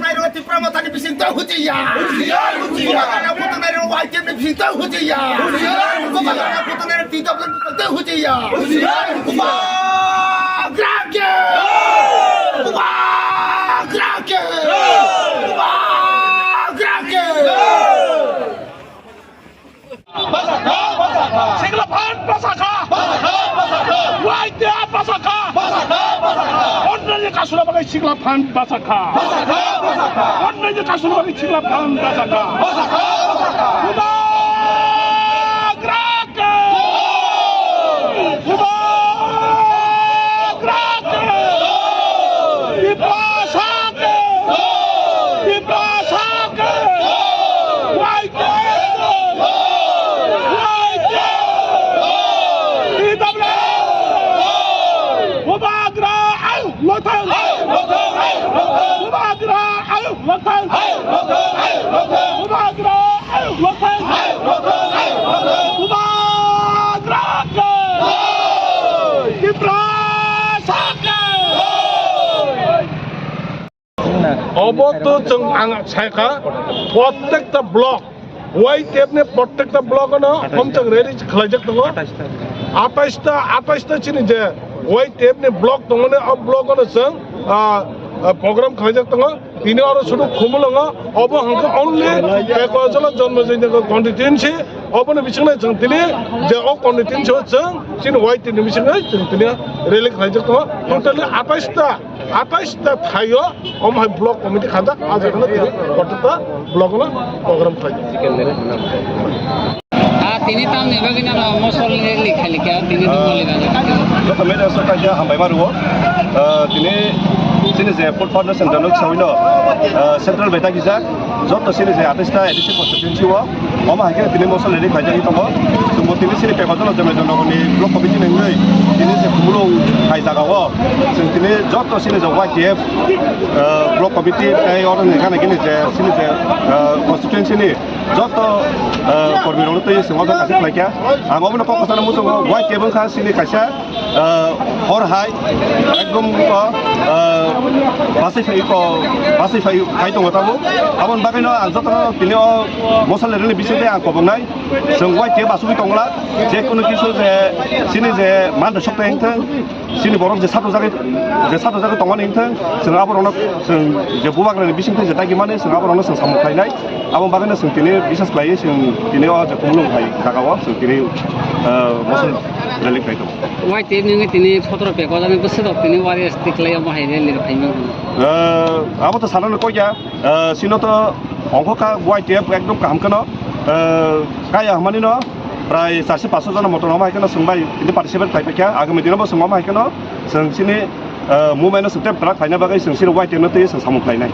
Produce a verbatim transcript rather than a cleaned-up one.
buthungnai rok Tipra Mothani bising twi huchiya. Huchiya, huchiya. Bubagrano buthungnai rok Y T F ni bising twi huchiya. Huchiya, huchiya. Bubagrano buthungnai rok T W F ni bising twi huchiya. Huchiya, huchiya. Bubagra ke! Bubagra ke! Bubagra ke! Sikla Front bwsakha! Y T F bwsakha! Onno ni kasuna bagwi Sikla Front bwsakha! Onno ni kasuna bagwi Sikla Front bwsakha! Bubagra ke! Bubagra ke! Tiprasa ke! Tiprasa ke! Y T F! Y T F! T W F! Bubagra ayuk lothang! Bubagra ayuk lothang! Bubagra ayuk lothang! Bubagra ke! Tiprasa ke! Obo to chwng ang saikha, prottekta block, Y T F ni prottekta block ano homchang rally khlaijak tongo. Atais ta, atais ta chini je Y T F ni block tongmani, o block ano chwng, ah, ah, program khlaijak tongo. Tini oro sudu Khumulwngo, obo hwnkhe only Pakwachwla Janmajaynagar constituency, oboni bisingno chwng tini je o constituency o chwng chini Y T ni bisingno chwng tini rally khlaijak tongo. Totally atais ta. Atais ta thaio, omo hai block committee khajak, a jaga no tini kotorta block no program khlai. Ah, tini tamni bagwi nano mosol rally khalikha, tini Ah, Dungmali rajak. Joto media so kaisa hambai ma rwo. Ah, tini chini je Food Partner Centre no sawi no, ah, central bai ta kijak. Joto chini je atais ta A D C constituency o, omo hai khe tini mosol rally khlaijagwi tongo. Chwngbo tini chini Pakwachwla Janmajaynagar ni block committee ni wngwi tini je Khumulwng hai jaga o chwng tini joto chini je Y T F, ah, block committee tei oro ni gana gini je chini je, ah, constituency ni joto, ah, kormi rokno twi chwng o kaisa khlaikha. Ang obono kok kwchangno muchungo, Y T F wngkha chini kaisa ah, hor hai ekdom ko, ah, basi phai ko, basi phai, phai tongo tamo. Aboni bagwi no ang jotono tini o mosol rally ni bisingtwi ang kobongnai. Chwng Y T F asugwi tongla, je kono kisu je chini je man rok sok tong thung, chini borok je sato jagwi, je sato jagwi tongmani wng thung, chwng aborokno chwng je bubagrani bisingtwi je dagi mani chwng aborokno chwng samung khlainai. Aboni bagwi no chwng tini bisas khlaiwi chwng tini o je Khumulwng hai jaga o chwng tini, ah, mosol rally khlai tongo. Y T F ni wngwi tini sotoro pek o jani bwswk rok tini warriors tikhlai omo hai rally rok khaima. Eh, abo to sanani kok ya, eh, sino to ongkho kha Y T F ekdom kaham kheno, eh, kaya hwnmani no prai charshi paso jona motom omo hai kheno chwng bai tini participate khlai paikha, agami dino bo chwng omo hai kheno chwng chini, eh, movement no chwng tei bwrak khlaina bagwi chwng chini Y T F no twi chwng samung khlainai.